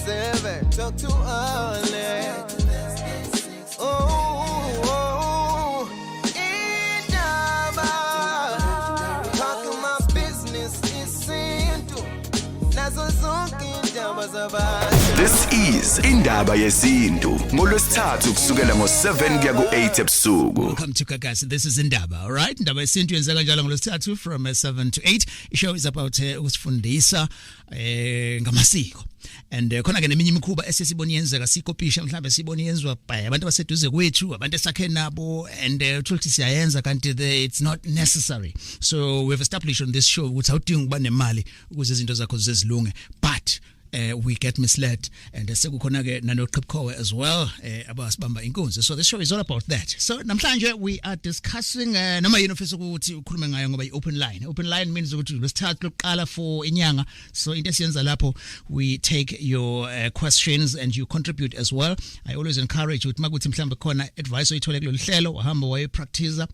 7, talk to Alex. Oh, oh, indaba. Talk my business isintu. Nazo zonke indaba zabantu. This is Indaba Yesintu ngolwesithathu kusukela ngo7 kuya ku8 ebusuku. Welcome to Gagasi. This is Indaba, all right? Indaba Yesintu yenzeka njalo ngolwesithathu from 7 to 8. I-show is about ukusifundisa ngamasiko. And khona ke neminye imikhuba esesibona yenzeka, sikopisha mhlawumbe sibona yenziwa by abantu abaseduze kwethu, abantu esakhe nabo, and uthola ukuthi siyayenza kanti it's not necessary. So we've established on this show ukuthi awudingi ukuba nemali ukuze izinto zakho zizilunge, but we get misled, and sekukhona ke nanoqhipkhowe as well abasibamba inkunzi. So this show is all about that. So namhlanje we are discussing noma yini ofisa ukuthi ukhulume ngayo, ngoba i-open line. Open line means ukuthi lwesithathu lokuqala for inyanga. So into esiyenza lapho, we take your questions and you contribute as well. I always encourage ukuthi makuthi mhlawumbe khona advice oyithole kulolu hlelo, wahamba wayepractice,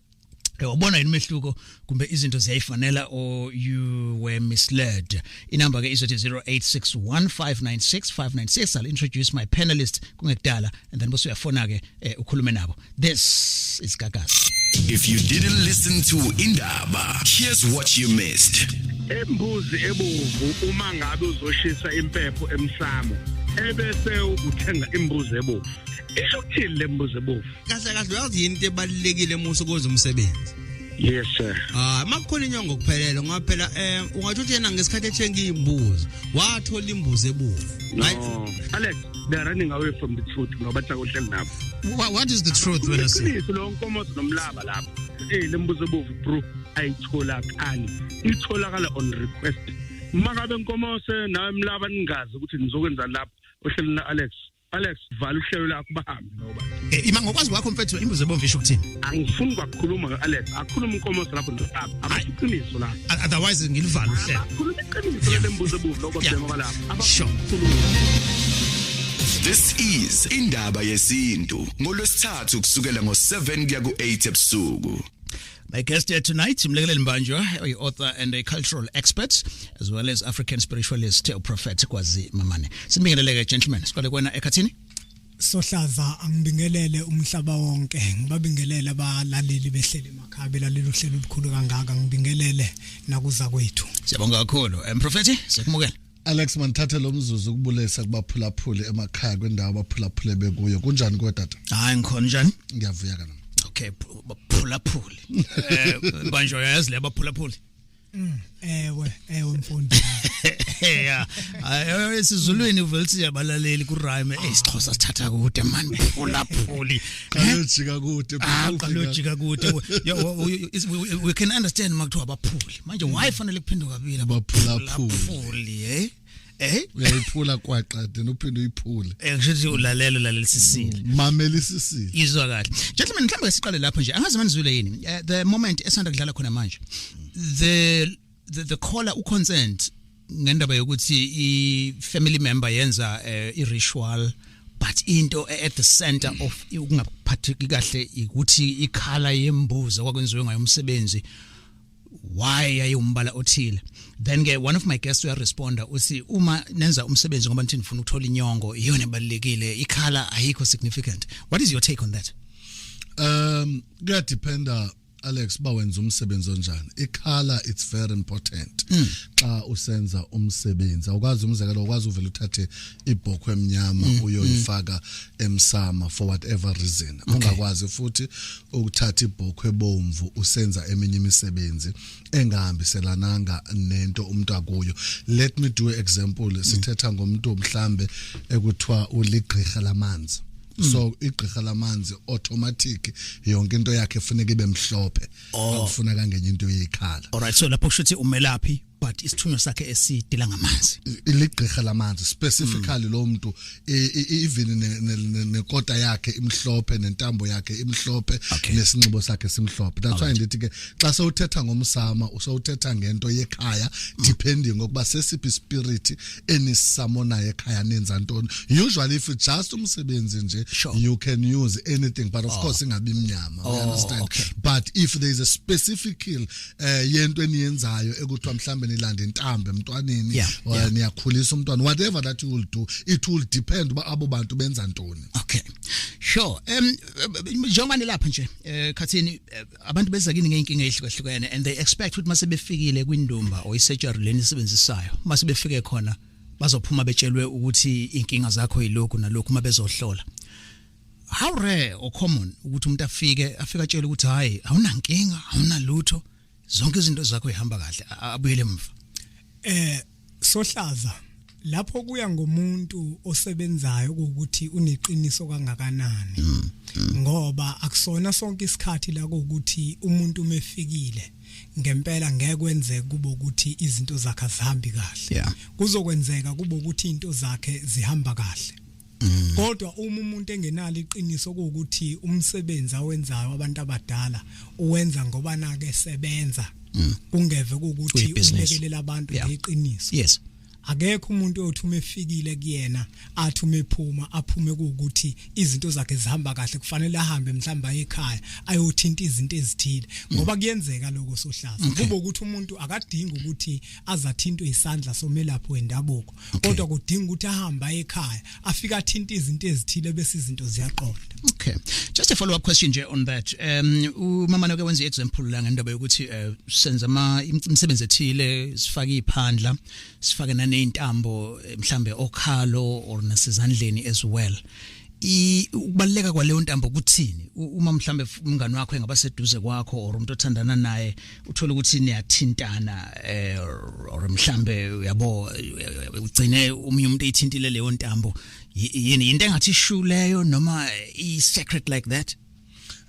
wabona yini umehluko, kumbe izinto ziyayifanela, or you were misled. Inamba ke izothi 0861596596. I'll introduce my panelist kungekudala and then bese uyafona ke ukhulume nabo. This is Gagasi. If you didn't listen to Indaba, here's what you missed. Imbuzi ebovu, uma ngabe uzoshisa impepho emsamo ebese uthenga imbuzi ebovu, isho ukuthini le mbuzi ebovu? Kahle kahle, uyazi yini into ebalulekile musu kuze umsebenzi? Yes, sir. Ah, makukhona inyongo kuphelele, ngoba phela ungathi uthi yena ngesikhathi ethenga imbuzi wathola imbuzi ebovu. No, Alex, they are running away from the truth ngoba bathi akuhleli nabo. What is the truth when I say Iqiniso lo Nkomosi nomlaba lapho, le mbuzi ebovu, bro, ayitholakali, itholakala on request. Makabe Nkomose nawe Mlaba ningazi ukuthi nizokwenza lapho ohleli na Alex. Alex, vala uhlelo lakho bahambe ngoba Ima, ngokwazi kwakho mfethu, imbuzi ebomvu isho ukuthini? Angifuni kwakukhuluma no-Alex, akhuluma uNkomosi lapho ndoqaba abasiqiniso lapho. Otherwise ngilivala uhlelo. Akhuluma iqiniso le mbuzi ebovu lokho bhema kwalapho. Sure. This is Indaba Yesintu ngolwesithathu kusukela ngo7 kuya ku8 ebusuku. My guest here tonight, Mlekeleli Mbanjwa, a author and a cultural expert, as well as African spiritualist, Prophet Kwazi Mamane. Simbingelele, gentlemen. Siqale kuwena ekhathini. Sohlaza, angibingelele umhlaba wonke, ngibabingelele abalaleli behleli emakhaya belalela uhlelo olukhulu kangaka, ngibingelele nakuza kwethu. Siyabonga kakhulu. Prophet, siyakumukela. Alex, manithathe lo mzuzu ukubulisa kubaphulaphuli emakhaya kwendawo abaphulaphule bekuyo. Kunjani kuwe, tata? Hayi, ngikhona, njani? Ngiyavuya kana. Okay, baphulaphuli. Mbanjwa, yazi le baphulaphuli. Ewe, ewe mfundi. Yeah. Ayi, esiZulwini uvela uthi abalaleli ku rhyme. isiXhosa sithatha kude man, phulaphuli. Qalojika kude. Ah, qalojika kude. We can understand makuthiwa abaphuli. Manje why fanele kuphindwe kabili? Baphulaphuli. Eh? Eh? Uyayiphula kwaqa then uphinde uyiphule. Kusho ukuthi ulalela ulalelisisile. Mamelisisile. Izwa kahle. Gentlemen, mhlawumbe siqale lapho nje. Angazi manizwile yini. The moment esanda kudlala khona manje. The caller uconsent ngendaba yokuthi i family member yenza i ritual, but into at the center of ukungaphatheki kahle ukuthi i-colour yembuzi kwakwenziwe ngayo umsebenzi, why yayiumbala othile. Then ke one of my guests uyaresponda uthi uma nenza umsebenzi ngoba nithi nifuna ukuthola inyongo, iyona ebalulekile, i-colour ayikho significant. What is your take on that? Kuyadependa, Alex, ba wenza umsebenzi onjani. I-colour, it's very important xa usenza umsebenzi. Awukwazi, umzekelo, awukwazi uvela uthathe ibhokhwe emnyama uyoyifaka emsama for whatever reason. Ungakwazi futhi ukuthatha ibhokhwe ebomvu usenza eminye imisebenzi engahambiselananga nento umuntu akuyo. Let me do example. Sithetha ngomuntu mhlambe ekuthiwa uligqirha lamanzi. So igqirha lamanzi, automatic yonke into yakhe efuneka ibe mhlophe, akufuna kangenye into yekhala. All right, so lapho kusho ukuthi umelaphi, but isithunywa sakhe esidila ngamanzi. Iligqirha lamanzi specifically. Lo muntu even nekota yakhe imhlophe, nentambo yakhe imhlophe, nesinxibo sakhe simhlophe. That's why ndithi ke xa sewuthetha ngomsama usewuthetha ngento yekhaya, depending ngokuba sesiphi spirit enisamonayo ekhaya, nenza ntoni. Usually if it's just umsebenzi nje, you can use anything, but of course ingabi mnyama, you understand? Okay. But if there is a specific yento eniyenzayo ekuthiwa mhlambe nilanda intambo emntwaneni or niyakhulisa umntwana, whatever that you will do, it will depend uba abo bantu benza ntoni. Okay, sure. Njengoba nilapha nje, Khathini, abantu beza kini ngeyinkinga ehlukahlukene and they expect ukuthi mase befikile kwindumba or isurgery leni sebenzisayo, mase befike khona bazophuma betshelwe ukuthi inkinga zakho yilokhu nalokhu uma bezohlola. How rare or common ukuthi umuntu afike atshele ukuthi hayi, awunankinga, awunalutho, zonke izinto zakho ihamba kahle, abuyele emva? Sohlaza, lapho kuya ngomuntu osebenzayo ukuthi uneqiniso kangakanani, ngoba akusona sonke isikhathi la ukuthi umuntu umefikile ngempela ngeke kwenzeke kube ukuthi izinto zakhe azihambi kahle. Kuzokwenzeka kube ukuthi izinto zakhe zihamba kahle. Kodwa uma umuntu engenalo iqiniso ukuthi umsebenzi awenzayo abantu abadala uwenza ngoba nake sebenza, kungeve ukuthi ulekelela abantu ngeqiniso. Akekho umuntu othi uma efikile kuyena athi uma ephuma aphume ukuthi izinto zakhe zihamba kahle, kufanele ahambe mhlamba ekhaya ayothinta izinto ezithile, ngoba kuyenzeka lokho sohlaza. Kube ukuthi umuntu akadingi ukuthi azathintwe isandla somelaphi wendabuko, kodwa kudinga ukuthi ahambe ekhaya afika athinta izinto ezithile bese izinto ziyaqonda. Okay, just a follow up question nje on that. Umama noke wenza example la ngendaba yokuthi senza imisebenzi ethile, sifake iphandla, sifake naneyintambo mhlambe okhalo or nasezandleni as well. Ukubaleka kwaleyo ntambo kuthini? Uma mhlambe umngani wakho engaba seduze kwakho or umuntu othandana naye uthola ukuthi niyathintana, or mhlambe uyabo ugcine umunye umuntu eyithintile leyo ntambo, yini into engathi ishuleyo noma i secret like that?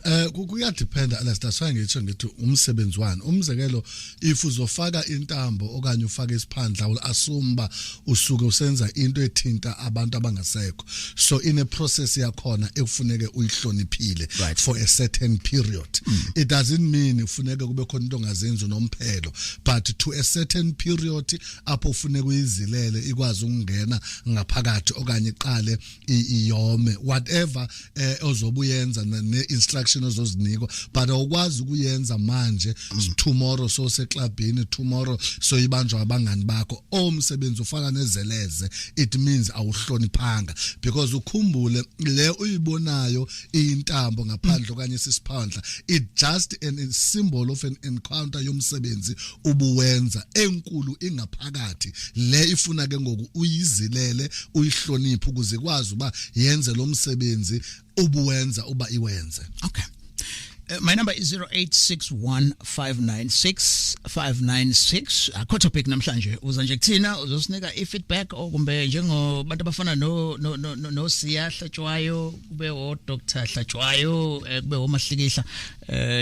Kuyadependa, Alex. That's why ngitsho ngithi umsebenzi wani. Umzekelo, if uzofaka intambo okanye ufake isiphandla, will assume ba usuke usenza into ethinta abantu abangasekho, so in a process yakhona ekufuneke uyihloniphile for a certain period. It doesn't mean ufuneke kube khona into ongazenzi nomphelo, but to a certain period apho ufuneke uyizilele ikwazi ukungena ngaphakathi okanye iqale iyome, whatever ozobuyenza ne instruction ozozinikwa, but awukwazi ukuyenza manje, tomorrow so seclubini, tomorrow so ibanjwa abangani bakho. Omsebenzi ufana nezeleze, it means awuhloniphanga, because ukhumbule le uyibonayo intambo ngaphandle okanye sisiphandla, it just an a symbol of an encounter yomsebenzi ubuwenza, enkulu ingaphakathi le ifuna ke ngoku uyizilele, uyihloniphe ukuze ikwazi uba yenze lo msebenzi ubuwenza uba iwenze. Okay. My number is 0861596596. Akho topic namhlanje, uza nje kuthina uzosinika i-feedback or kumbe njengobantu abafana no Siya Hlatshwayo, kube o Dr Hlatshwayo, kube oMahlikihla.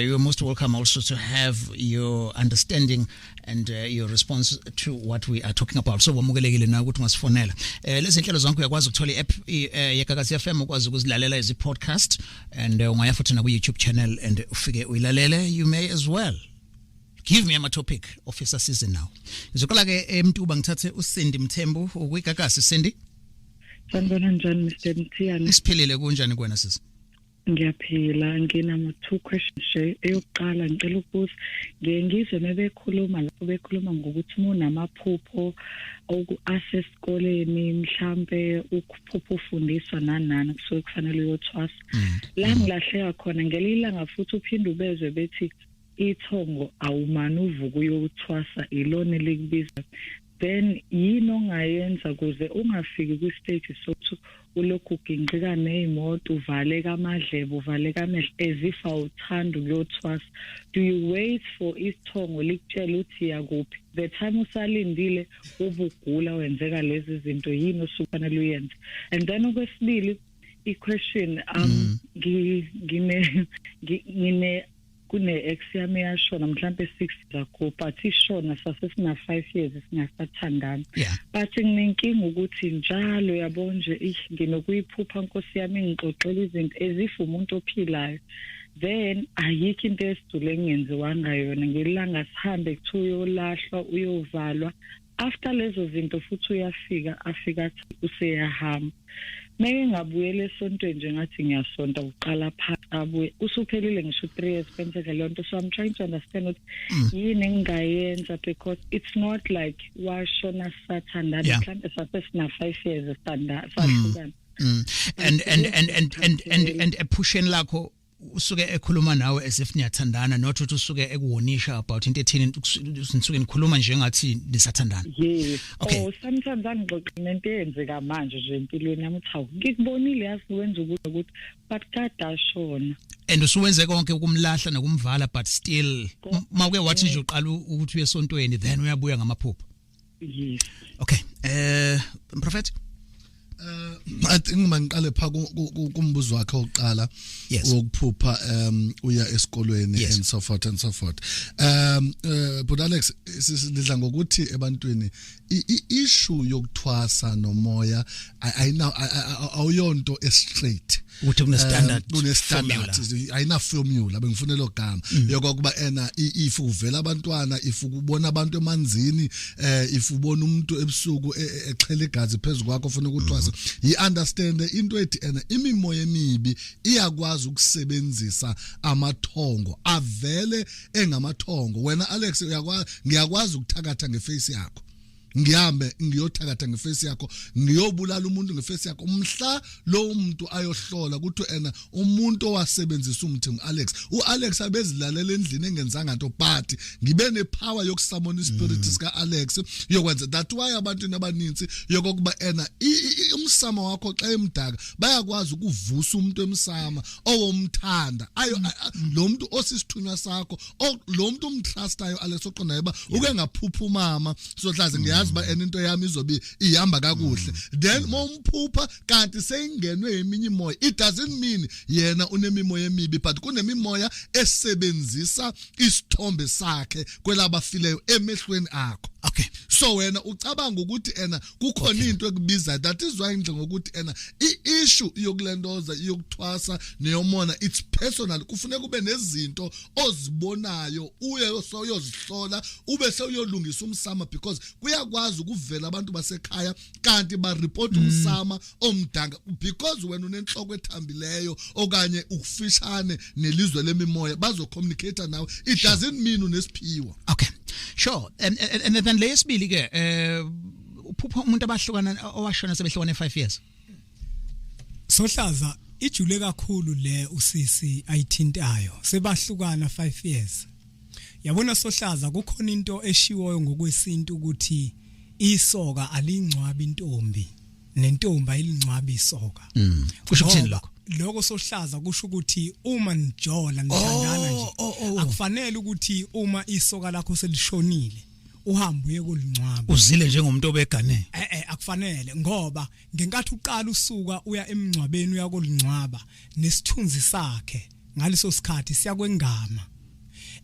You're most welcome also to have your understanding and your response to what we are talking about. So wamukelekile na ukuthi ungasifonela. Lezi inhlelo zonke uyakwazi ukuthola i-app yeGagasi FM, ukwazi ukuzilalela as i-podcast, and ungaya futhi na ku YouTube channel and ufike uyilalele. You may as well give me ama topic officer season now. Ngizoqala ke eMtuba, ngithathe uSindi Mthembu ukuyigagasi. Sindi. Sanibona, njani Mr Mthiyane? Siphilile, kunjani kuwena sisi? Ngiyaphila, nginama two questions nje. Eyokuqala ngicela ukubuza, ngiye ngizwe mebekhuluma lapho bekhuluma ngokuthi uma unamaphupho asesikoleni, mhlambe ukuphupha ufundiswa nani nani, kusuke kufanele uyothwasa. La ngilahleka khona, ngelinye ilanga futhi uphinde ubezwe bethi ithongo awumane uvuka uyothwasa, ilona elikubiza. Then yini ongayenza kuze ungafiki kwi-stage sokuthi ulokhu ugingqika ney'moto, uvaleka amadlebe, uvaleka amehlo as if awuthanda ukuyothwasa? Do you wait for isithongo likutshele ukuthi yakuphi? The time usalindile ubugula, wenzeka lezi zinto, yini osukufanele uyenze? And then okwesibili i-question, ngine ngine kune ex yami eyashona mhlambe 6 years ago, but ishona sase sina 5 years singasathandani. But nginenkinga ukuthi njalo yabo nje nginokuyiphupha nkosi yami, ngixoxela izinto as if umuntu ophilayo. Then ayikho into esidule engenziwanga yona. Ngelanga sihambe kuthiwa uyolahlwa, uyovalwa. After lezo zinto futhi uyafika, afika athi useyahamba. Meke ngabuyela esontweni nje, ngathi ngiyasonta, uqala phansi abuye. Usuphelile ngisho 3 years kwenzeka leyo nto, so I'm trying to understand ukuthi yini engingayenza, because it's not like washona sathandana, mhlawumbe sase sina 5 years sithanda, sahlukana. And ephusheni lakho usuke ekhuluma nawe as if niyathandana, not ukuthi usuke ekuwonisha about into ethini, nisuke nikhuluma njengathi nisathandana? Yes. Okay. Oh, sometimes angixoxe nento eyenzeka manje nje empilweni yami, uthi hawu, ngikubonile yazi wenza ukuthi ukuthi, but kade ashona. And usuwenze konke ukumlahla nokumvala, but still mawuke wathi nje uqala ukuthi uye esontweni, then uyabuya ngamaphupho? Yes. Okay, prophet. I think mangiqale pha kumbuzo wakhe oqala wokuphupha uya esikolweni and so forth and so forth. But Alex, sidla ngokuthi ebantwini i-issue yokuthwasa nomoya ayina awuyonto e-straight. Ukuthi kune-standard. Kune-standard, ayina formula, bengifuna lo gama yokuba ena if uvela abantwana, if ubona abantu emanzini, if ubona umuntu ebusuku exhela igazi phezulu kwakho ufuna ukuthwasa. Yi understand into ethi ena imimoya emibi iyakwazi ukusebenzisa amathongo, avele engamathongo. Wena Alex, uyakwazi, ngiyakwazi ukuthakatha ngeface yakho, ngihambe ngiyothakatha ngeface yakho, ngiyobulala umuntu ngeface yakho. Mhla lo muntu ayohlola ukuthi ena umuntu owasebenzisa umthi nguAlex, uAlex abezilalela endlini engenzanga nto, but ngibe nepower yokusummon ispirit sika Alex yokwenza. That why abantu abaninzi yokokuba ena umsama wakho xa emdaka bayakwazi ukuvusa umuntu emsama owomthanda ayo lo muntu osisithunywa sakho, lo muntu umtrustayo Alex, oqondayo ba uke ngaphupha umama sohlaze, ngiyazi ba ena into yami izobe ihamba kakuhle. Then mawumphupha kanti seyingenwe eminye imoya, it doesn't mean yena unemimoya emibi, but kunemimoya esebenzisa isithombe sakhe kwelabafileyo emehlweni akho. So wena ucabanga ukuthi ena kukhona into ekubizayo. That is why nje ngokuthi ena i-issue yokulendoza, yokuthwasa neyomona, it's personal. Kufuneka ube nezinto ozibonayo, uye soyozihlola, ube sewuyolungisa umsama, because kuyakwazi ukuvela abantu basekhaya kanti ba report umsama omdanga because wena unenhloko ethambileyo okanye ukufishane nelizwe lemimoya, bazo communicate nawe. It doesn't mean unesiphiwo. Okay, sure. And then leyesibili ke, uphupha umuntu abahlukana, owashona sebehlukane 5 years. Sohlaza, ijule kakhulu le usisi ayithintayo, sebahlukana 5 years. Yabona Sohlaza, kukhona into eshiwoyo ngokwesintu ukuthi isoka alingcwabi intombi, nentombi ayilingcwabi isoka. Kusho ukuthini Ngoba lokho? Lokho Sohlaza kusho ukuthi uma nijola, nithandana nje, akufanele ukuthi uma isoka lakho selishonile uhambe uye kulingcwaba. Uzile njengomuntu obegane. Akufanele, ngoba ngenkathi uqala usuka uya emngcwabeni uya kolingcwaba, nesithunzi sakhe ngaleso sikhathi siyakwengama.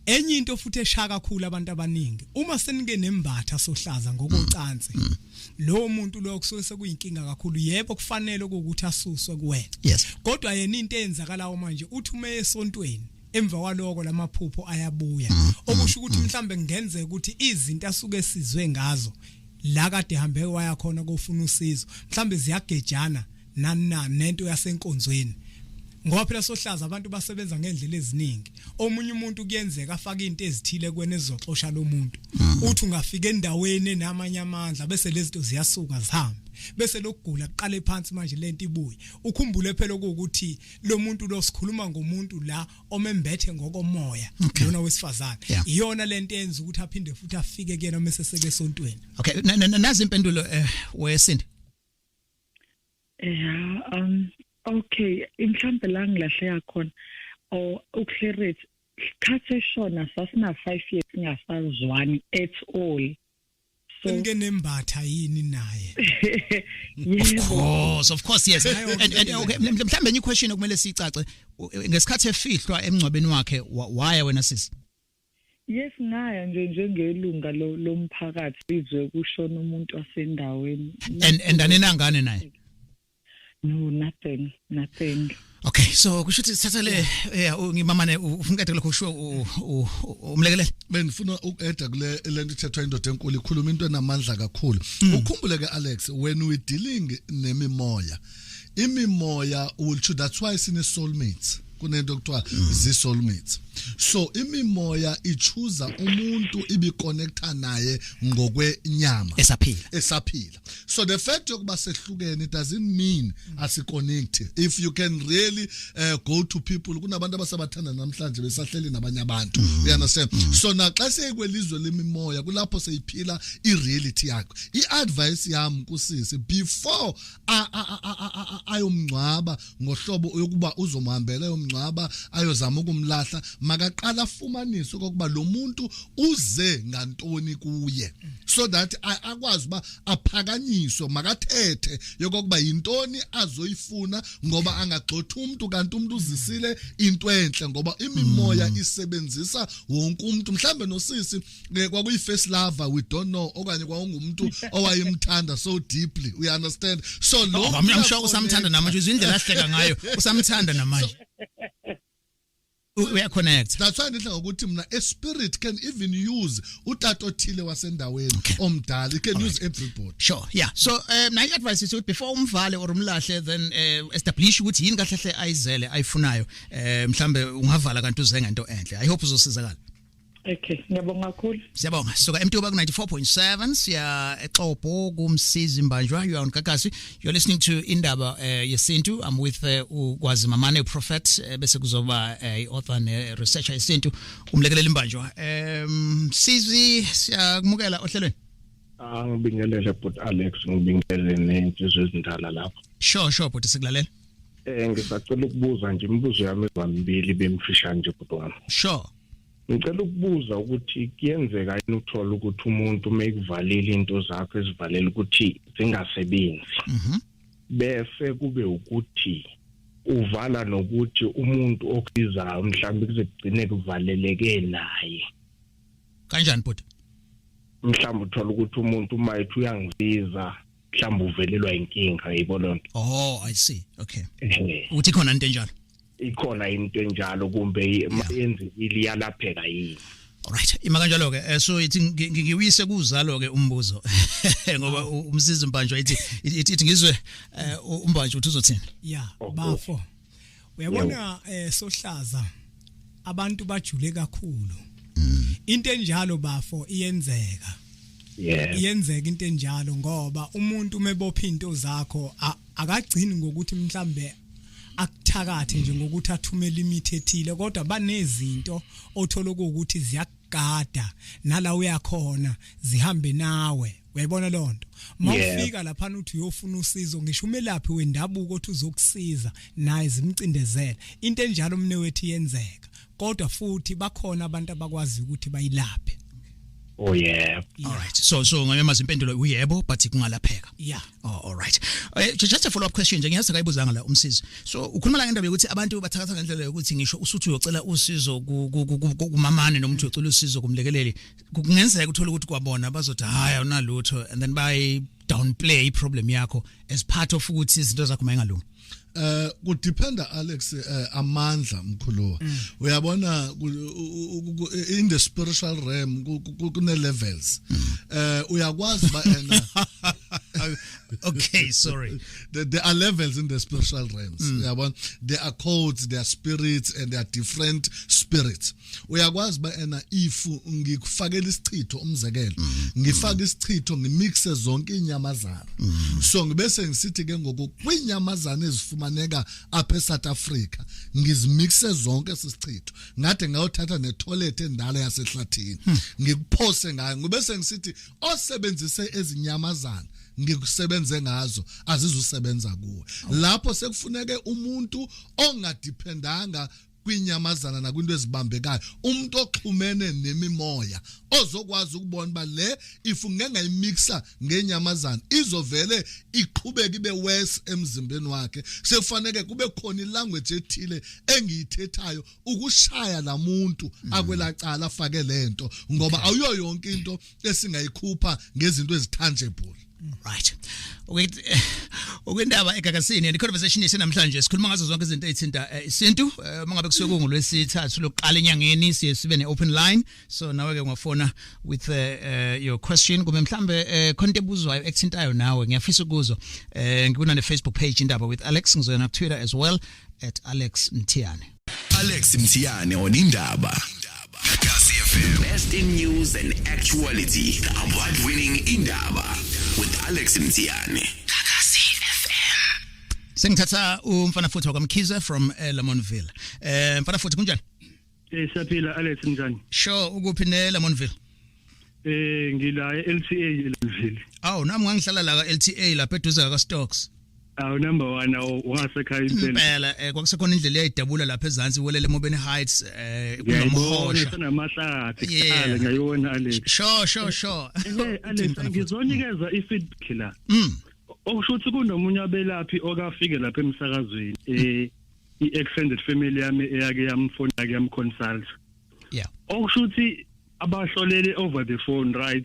Enye into futhi eshaya kakhulu abantu abaningi, uma senike nembatha Sohlaza ngokocansi, lo muntu lo kusuke sekuyinkinga kakhulu. Yebo, kufanele ukuthi asuswe kuwena, kodwa yena into eyenzakalayo manje, uthi uma esontweni, emva kwaloko lamaphupho ayabuya, okusho ukuthi mhlambe kungenzeka ukuthi izinto asuke sizwe ngazo la kade hambe waya khona kofuna usizo, mhlambe ziyagejana nani nani nento yasenkonzweni. Ngoba phela Sohlaza abantu basebenza ngendlela eziningi. Omunye umuntu kuyenzeka afake into ezithile kwena ezizoxosha lo muntu, uthi ungafika endaweni enamanye amandla, bese lezi zinto ziyasuka zihambe, bese lokugula kuqale phansi. Manje lento ibuye. Ukhumbule phela ukuthi lo muntu lo, sikhuluma ngomuntu la omembethe ngokomoya, lona wesifazane. Iyona lento yenza ukuthi aphinde futhi afike kuyena mase sekesontweni. Okay, nazi impendulo, wesindi. Yeah, okay, mhlambe la ngilahleka khona or uclearance, khathi eshona sasina 5 years singasazwani at all. So senike nembatha yini naye? Of Yebo. course, of course, yes. And okay, mhlambe enye question okumele sicace, ngesikhathi efihlwa emngcwabeni wakhe, waya wena sisi? Yes, ngaya nje njengelunga lomphakathi, izwe kushona umuntu wasendaweni. And aninangane naye? No, nothing, nothing. Okay, so kusho ukuthi sithatha le, yeah, ngimamane ufuna ukade lokho kusho umlekelele. Bengifuna uku-adda kule lento ithethwa indoda enkulu, ikhuluma into enamandla kakhulu. Ukhumbule ke Alex, when we dealing nemimoya, imimoya will choose. That's why sine soulmates, kunento okuthiwa zi soulmates. So imimoya ichuza umuntu ibiconnecta naye ngokwenyama esaphila. Esaphila. So the fact yokuba sehlukene doesn't mean asiconnect. If you can really go to people, kunabantu abasabathanda namhlanje besahleli nabanye abantu, you understand? So naxa seyikwelizwe lemimoya, kulapho seyiphila i-reality yakho. I-advice yami kusisi, before ayomngcwaba ngohlobo yokuba uzomhambela ayomngcwaba, ayozama ukumlahla, makaqala afumanise okokuba lo muntu uze ngantoni kuye, so that akwazi uba aphakanyiswe, makathethe yokokuba yintoni azoyifuna, ngoba angagxotha umuntu kanti umuntu uzisile into enhle, ngoba imimoya isebenzisa wonke umuntu. Mhlambe nosisi kwakuyi first lover, we don't know, okanye kwakungumuntu owayemthanda so deeply, we understand? So lo Oh, I'm sure usamthanda namanje, uzwe indlela ahleka ngayo, usamthanda namanje. We are connect. That's why ndidla ngokuthi mna a spirit can even use utata othile wasendaweni omdala. It can use everybody. Sure, yeah. So my advice is ukuthi before umvale or umlahle, then establish ukuthi yini kahle hle ayizele ayifunayo. Mhlambe ungavala kanti uze ngento enhle. I hope uzosizakala. Okay, ngiyabonga kakhulu. Siyabonga. Suka MTO ku 94.7 siya eXobho kumsizi Mbanjwa. You are on Gagasi. You're listening to Indaba Yesintu. I'm with uKwazi Mamane, prophet, bese kuzoba i-author ne researcher yesintu umlekeleli Mbanjwa. Sizi, siyakumukela ohlelweni. Angibingelele but Alex, ngibingelele nensizwe ezindala lapho. Sure but sikulalela. Ngisacela ukubuza nje imibuzo yami ezamibili bemfisha nje kodwa. Sure. Ngicela ukubuza ukuthi kuyenzeka yini uthola ukuthi umuntu uma ekuvalile into zakho ezivalela ukuthi zingasebenzi, bese kube ukuthi uvala nokuthi umuntu okusizayo mhlawumbe kuze kugcine kuvaleleke naye. Kanjani bhuti? Mhlawumbe uthola ukuthi umuntu uma ethi uyangisiza, mhlawumbe uvelelwa inkinga, yibona lonto. Oh, I see. Okay. Uthi khona into enjalo? Ikhona into enjalo, kumbe yenzekile iyalapheka yini? Alright, ima kanjalo ke. So ithi ngiwise kuzalo ke umbuzo, ngoba umsizi Mbanjwa ithi ngizwe uMbanjwa uthi uzothini. Yeah, bafo. Uyabona sohlaza abantu bajule kakhulu. Into enjalo bafo iyenzeka. Iyenzeka into enjalo, ngoba umuntu umebopha into zakho akagcini ngokuthi mhlambe akuthakathe nje ngokuthi athumele imithi ethile, kodwa banezinto othola ukuthi ziyakugada nala uyakhona zihambe nawe, uyayibona lonto. Mawufika lapha uthi uyofuna usizo, ngisho umelaphi wendabuko othi uzokusiza naye zimcindezela. Into enjalo mne wethu iyenzeka, kodwa futhi bakhona abantu abakwazi ukuthi bayilaphe. Oh yeah. All right. So ngamamazi impendulo uyebo, but kungalapheka. Yeah. Oh, all right. Just a follow up question nje, ngiyazi akayibuzanga la umsizi. So ukhuluma la ngendaba yokuthi abantu bathakatha ngendlela yokuthi ngisho usuthi uyocela usizo kumamane noma uthi uyocela usizo kumlekeleli, kungenzeka uthola ukuthi kwabona bazothi hayi awunalutho, and then bay downplay i problem yakho as part of ukuthi izinto zakho mayingalungi. Kudependa Alex, amandla mkhulu. Uyabona in the spiritual realm kune levels. Uyakwazi ba ena Okay, sorry. There are levels in the spiritual realms. Uyabona there are codes, there are spirits, and there are different spirits. Uyakwazi ba ena if ngikufakela isichitho, umzekelo, ngifaka isichitho ngimixe zonke inyamazana. So ngibese ngisithi ke ngoku kwinyamazana ezifumaneka apha eSouth Africa ngizimixe zonke sisichitho, ngade ngayothatha netoilet endala yasehlathini ngikuphose ngayo, ngibese ngisithi osebenzise ezinyamazana ngikusebenze ngazo azizusebenza kuwe. Lapho sekufuneke umuntu ongadependanga kwinyamazana nakwinto ezibambekayo, umuntu oxhumene nemimoya ozokwazi ukubona ba le if ngengayimixa ngenyamazana izovele iqhubeke ibe worse emzimbeni wakhe. Sekufanele kube khona ilanguage ethile engiyithethayo ukushaya lamuntu akwelacala afake lento, ngoba awuyo yonke into esingayikhupha ngezinto ezitangible. Right. Okwendaba egagasini and conversation yethu namhlanje sikhuluma ngazo zonke izinto ezithinta isintu. Mangabe kusuke kungolwesithathu lokuqala enyangeni, siye sibe ne open line, so nawe ke ungafona with your question, kumbe mhlambe khona into ebuzwayo ekuthintayo nawe, ngiyafisa ukuzwa. Ngikuna ne Facebook page, Indaba with Alex, ngizoyona ku Twitter as well, @AlexMthiyane. Alex Mthiyane on Indaba. Gagasi FM. Best in news and actuality. The award-winning Indaba with Alex Mthiyane. Gagasi FM. Sengithatha umfana futhi wakwaMkhize from Lamontville. Mfana futhi, kunjani? Siyaphila Alex, njani? Sure, ukuphi ne Lamontville? Ngila e-LTA eLamontville. Awu, nami ngangihlala la ka LTA, lapha eduze ka Stocks. Awu, number 1, awu, ungasekhaya impela. Impela, kwakusekhona indlela eyayidabula lapha ezansi, welele eMobeni Heights, Ngiyayibona. kunomhosha. Senamahlathi kuqala, ngiyayibona Alex. Sure. Alex, ngizonikeza i-feedback la. Okusho ukuthi kunomunye abelaphi okafike lapha emsakazweni, i-extended family yami eyake yamfona, yake yamconsult. Okusho ukuthi abahlolele over the phone, right?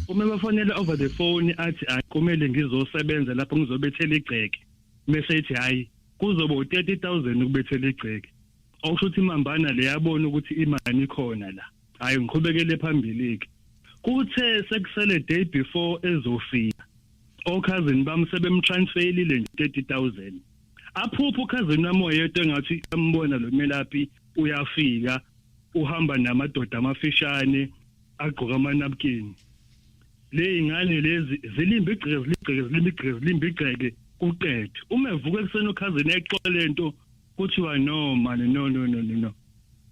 Uma bafonela over the phone, athi hayi, kumele ngizosebenza lapho, ngizobethela igceke, bese ethi hayi, kuzoba u30000 ukubethela igceke. Okusho ukuthi imambana le yabona ukuthi imali ikhona la, hayi, ngiqhubekele phambili ke. Kuthe sekusele day before ezofika, okhazini bami sebemtransferile nje 30000. Aphupha ukhazini wami oyedwa engathi ambona lo melaphi uyafika, uhamba namadoda amafishane agqoka amanapkin. Le ingane lezi zilimba igceke, ziligceke, zilimba igceke, zilimba igceke, kuqede. Uma evuka ekuseni ukhazini exola lento, kuthiwa no man, no, no, no, no, no,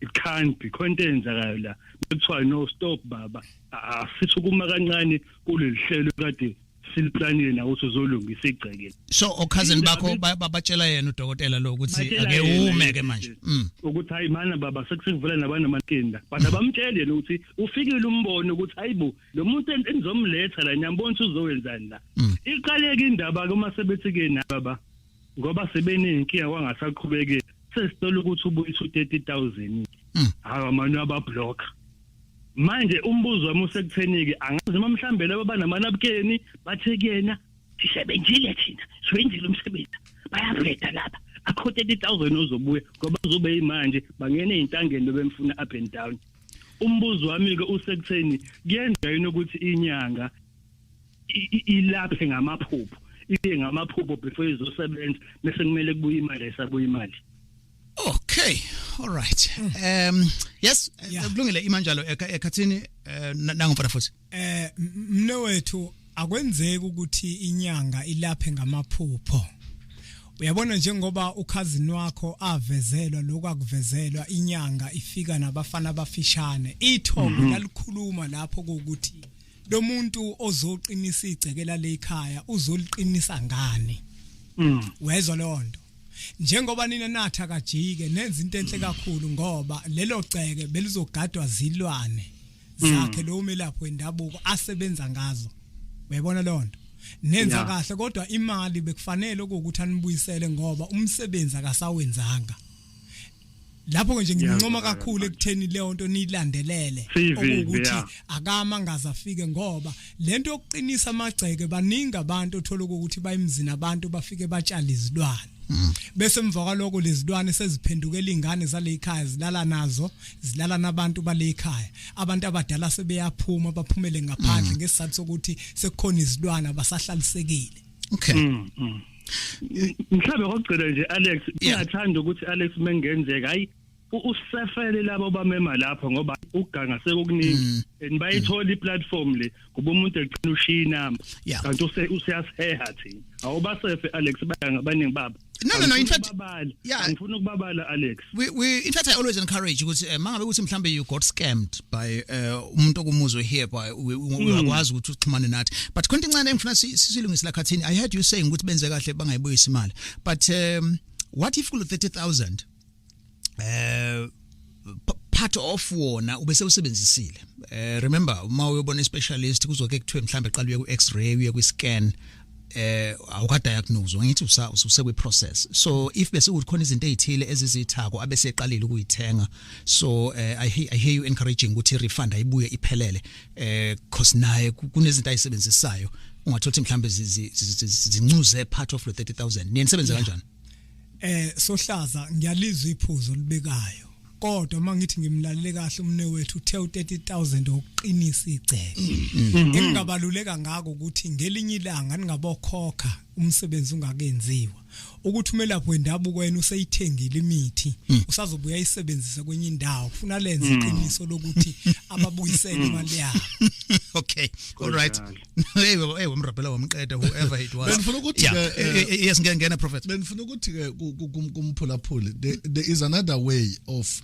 it can't be, khona into eyenzakayo la. Kuthiwa no, stop baba, asithi ukuma kancane kuleli hlelo kade siliplanile na ukuthi uzolungisa igceke. So okhazini bakho batshela yena udokotela lo ukuthi Batshela ake yena, ume ke manje. Ukuthi hayi mana baba, sekusekuvela nabanamakinda, but abamtsheli yena ukuthi ufikile umbono ukuthi hayibo, lo muntu enizomletha la, ngiyambona ukuthi uzowenzani la. Iqaleke indaba ke uma sebethi ke na baba, ngoba sebeneyinkinga, kwangasaqhubeki, sesicela ukuthi ubuyise u30000. Hayi manje, abablock. Manje umbuzo wami usekutheni ke, angazi noma mhlambe labo banamanabukeni bathe kuyena, sisebenzile thina, siwenzile umsebenzi, bayabheda lapha, akho 30000 ozobuya, ngoba uzobe imanje bangena ezintangeni bebemfuna up and down. Umbuzo wami ke usekutheni, kuyenzeka yini ukuthi inyanga ilaphe ngamaphupho, ibe ngamaphupho before izosebenza, bese kumele kubuye imali, ayisabuya imali? Okay, all right. Yes, kulungile, imanjalo ekhathini nangomfana futhi. Mne wethu, akwenzeki ukuthi inyanga ilaphe ngamaphupho. Uyabona, njengoba ukhazini wakho avezelwa lokhu akuvezelwa, inyanga ifika nabafana abafishane, ithongo lalikhuluma lapho ukuthi lo muntu ozoqinisa igceke lekhaya uzoliqinisa ngani. Wezwa leyo nto? Njengoba nina nathi akajike, nenza into enhle kakhulu, ngoba lelo gceke belizogadwa zilwane zakhe lo melaphi wendabuko asebenza ngazo. Uyayibona leyo nto? Nenza kahle, kodwa imali bekufanele ukuthi anibuyisele, ngoba umsebenzi akasawenzanga lapho nje. Ngincoma kakhulu ekutheni leyo nto niyilandelele, Siyivimbe, okuwukuthi akama ngaze afike, ngoba lento yokuqinisa amagceke, baningi abantu othola ukuthi bayimzini, abantu bafike batshala izilwane, bese emva kwaloko lezilwane seziphendukela ingane zale ekhaya, zilala nazo, zilala nabantu bale ekhaya. Abantu abadala sebeyaphuma, baphumele ngaphandle ngesizathu sokuthi sekukhona izilwane, abasahlalisekile. Mhlawumbe kokugcina nje Alex, ngingathanda ukuthi Alex, mengenzeka, hayi, usefele labo bamema lapho, ngoba uganga sekukuningi and bayithola iplatform le, kuba umuntu egcina ushiya inamba, kanti useyasiheha thina. Awubasefe Alex, bayanga abaningi baba. No, in fact, yeah, ngifuna ukubabala Alex. We in fact I always encourage ukuthi mangabe ukuthi mhlambe you got scammed by umuntu okumuzwe here by uyakwazi ukuthi uxhumane nathi, but khona incane engifuna sisilungise la khathini. I heard you saying ukuthi benze kahle bangayibuyisa imali, but what if kulo 30000 part of wona ube sewusebenzisile? Remember, uma uyobona specialist, kuzoke kuthiwe mhlambe qala uye ku x-ray, uye ku scan, awukadiagnose, ngithi usekwi process. So if bese kuthi khona izinto ezithile ezizithako abeseqalile ukuyithenga, so I hear you encouraging ukuthi refund ayibuye iphelele, cause naye kunezinto ayisebenzisayo. Ungathola ukuthi mhlambe zincuze part of the 30,000. Niyensebenza kanjani? Sohlaza, ngiyalizwa iphuzo libekayo, kodwa mangithi ngimlalele kahle umne wethu uthe u30000 ukuqinisa igceke. Engingabaluleka ngako ukuthi ngelinye ilanga ningabokhokha umsebenzi ungakenziwa, ukuthi umelaphi wendabuko wena useyithengile imithi, usazobuya ayisebenzise kwenye indawo, kufuna lenze iqiniso lokuthi ababuyisele imali yabo. Okay, all right. Hey, hey, wamrabhela wamqeda, whoever it was. Benifuna ukuthi ke, Yes, ngena prophet. Benifuna ukuthi ke kumphulaphuli, there is another way of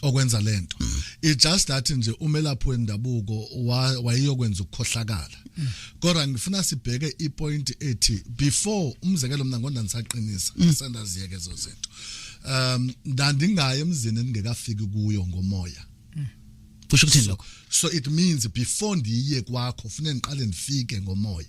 okwenza lento. It just that nje umelaphi wendabuko wayeyokwenza ukukhohlakala, kodwa ngifuna sibheke ipoint ethi before, umzekelo, mina ngonda nisaqinisa sendaziyeke ezo zinto, ndandingaye emzini endingekafiki kuyo ngomoya. Kusho ukuthini lokho? So it means before ndiye kwakho kufanele ngiqale ndifike ngomoya.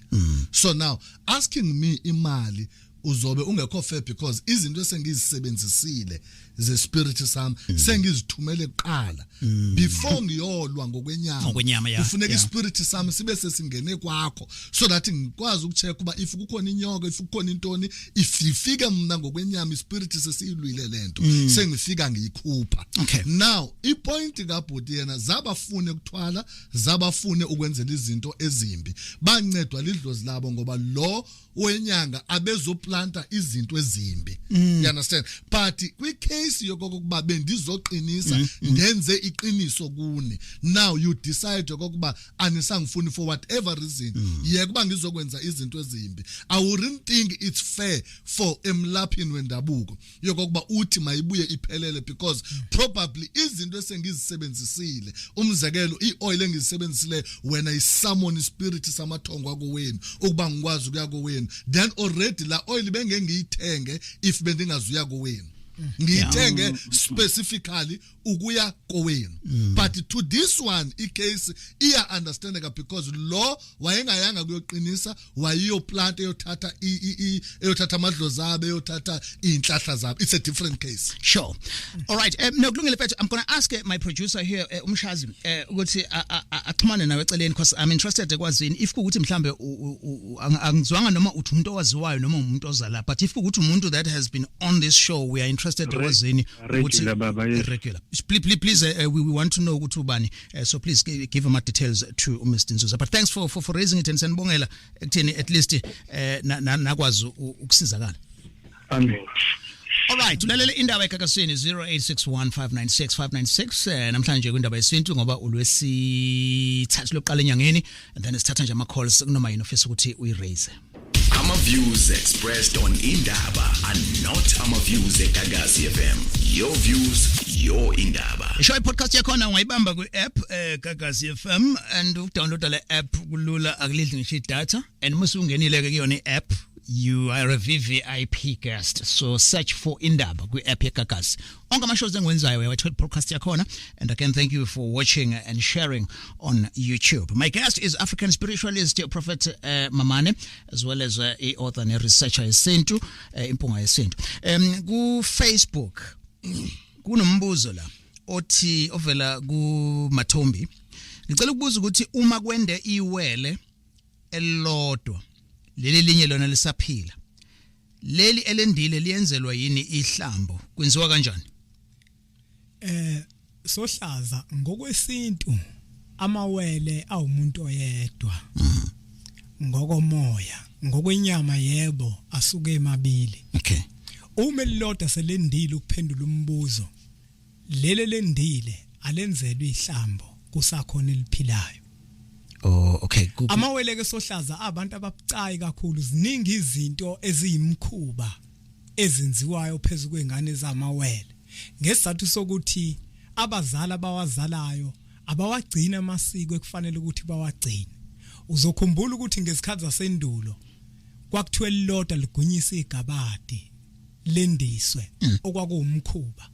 So now asking me imali, uzobe ungekho fair, because izinto esengizisebenzisile ze spirit sami sengizithumele kuqala before ngiyolwa ngokwenyama. Ngokwenyama, yeah, Kufuneka ispirit sami sibe sesingene kwakho so that ngikwazi ukucheck uba if kukhona inyoka, if kukhona intoni, if ifike mina ngokwenyama, ispirit sesiyilwile lento, sengifika ngiyikhupha. Now ipoint kaBhuti, yena zabafune ukuthwala, zabafune ukwenzela izinto ezimbi, bancedwa lidlozi labo, ngoba lo wenyanga abezoplanta izinto ezimbi, you understand? But kwi-case yokokuba bendizoqinisa, ndenze iqiniso kuni, now you decide okokuba anisangifuni for whatever reason, yeke kuba ngizokwenza izinto ezimbi, I wouldn't think it's fair for emlaphini wendabuko yokokuba uthi mayibuye iphelele, because probably izinto esengizisebenzisile, umzekelo i-oil engizisebenzisile, wena isummon spirit samathongo akowenu ukuba ngikwazi ukuya kowenu, then already la oil bengengiyithenge if bendingazuya kowenu, ngiyithenge specifically ukuya kowenu. But to this one, icase iya understandeka because lo wayengayanga kuyoqinisa, wayeyoplant, eyothatha eyothatha amadlozi abo, eyothatha inhlahla zabo. It's a different case. Sure. All right. No, kulungile mfethu. I'm going to ask my producer here, umshazi, ukuthi axhumane nawe eceleni, because I'm interested ekwazini if kuukuthi mhlambe angizwanga noma uthi umuntu owaziwayo noma umuntu ozala, but if kuukuthi umuntu that has been on this show, we are interested ekwazini ukuthi Regular, baba, yes. Regular. Please, please, please, we want to know ukuthi ubani. So please give him details to Mr. Nzuza. But thanks for raising it and sanibongela ekutheni at least nakwazi ukusizakala. Amen. Alright, ulalele indaba eGagasini, 0861596596, namhlanje kwindaba yesintu ngoba ulwesithathu lokuqala enyangeni, and then sithatha nje ama calls kunoma yini ofisa ukuthi uyiraise. Ama views expressed on Indaba are not ama views eGagasi FM. Your views, your Indaba. Ishow podcast yakhona ungayibamba ku-app Gagasi FM, and ukudownloada le app kulula, akulidli ngisho idatha, and musu ungenile ke kuyona i-app, you are a VVIP guest. So search for Indaba kwi-app yeGagasi. Onke ama-shows engiwenzayo uyawathola podcast yakhona. And again, thank you for watching and sharing on YouTube. My guest is African spiritualist Prophet Mamane, as well as i-author ne-researcher yesintu, impunga yesintu. Ku-Facebook kunombuzo la othi ovela ku Mathombi: ngicela ukubuza ukuthi uma kwende iwele elilodwa, leli linye lona lisaphila, leli elendile liyenzelwa yini ihlambo? Kwenziwa kanjani? Sohlaza, ngokwesintu amawele awumuntu oyedwa ngokomoya. Ngokwenyama yebo asuke emabili. Uma elilodwa selendile, ukuphendula umbuzo, lele lendile alenzelwe ihlambo, kusakhona eliphilayo. Oh, okay. Amawele ke sohlaza abantu ababucayi kakhulu. Ziningi izinto eziyimkhuba ezenziwayo phezulu kwengane zamawele ngesizathu sokuthi abazali abawazalayo abawagcina amasiko ekufanele ukuthi bawagcine. Uzokhumbula ukuthi ngesikhathi zasendulo kwakuthiwa elilodwa ligunyisa igabadi lendiswe, okwakuwumkhuba.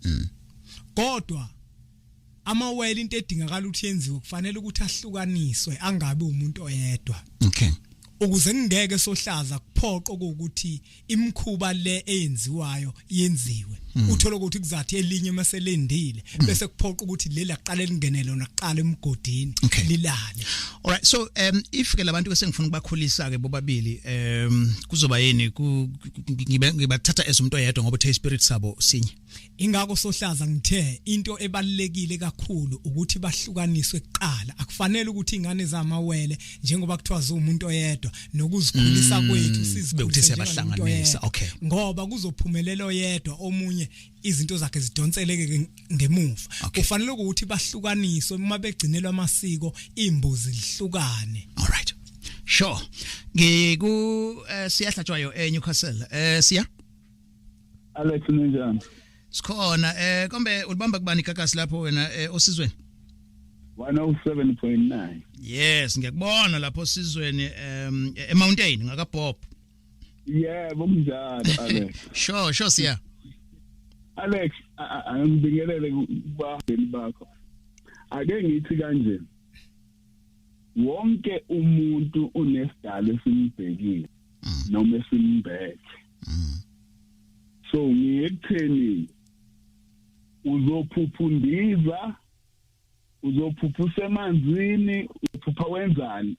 Kodwa amawele, into edingakala ukuthi yenziwe, kufanele ukuthi ahlukaniswe, angabi umuntu oyedwa, ukuze kungeke sohlaza kuphoqo ukuthi imkhuba le eyenziwayo yenziwe. Uthola ukuthi kuzathi elinye maselendile bese kuphoqa ukuthi leli aqale lingene lona kuqala emgodini lilale. All right, so if ke labantu esengifuna ukubakhulisa ke bobabili, kuzoba yini? Ngibathatha as umuntu oyedwa ngoba uthe spirit sabo sinye. Ingakho sohlaza ngithe into ebalekile kakhulu ukuthi bahlukaniswe kuqala. Akufanele ukuthi ingane zamawele, njengoba kuthiwa umuntu oyedwa, nokuzikhulisa kwethu sizikhulise siyabahlanganisa, okay, ngoba kuzophumelela oyedwa, omunye izinto zakhe zidonseleke ngemuva. Kufanele ukuthi bahlukaniswe uma begcinelwa amasiko, imbuzi lihlukane. All right, sure. Ngiku siyahlatshwayo eNewcastle. Siya Alex, ninjani? Sikhona. Kombe ulibamba kubani igagasi lapho wena, osizweni? 107.9. Yes, ngiyakubona lapho osizweni, eMountain ngaka Bob. Yebo, kunjalo Alex. Sure, siya. Alex, angibingelele kubahambeli bakho. Ake ngithi kanje, wonke umuntu unesidalo esimbhekile noma esimbethe. So ngiyekutheni, uzophupha undiza, uzophupha usemanzini, uphupha wenzani,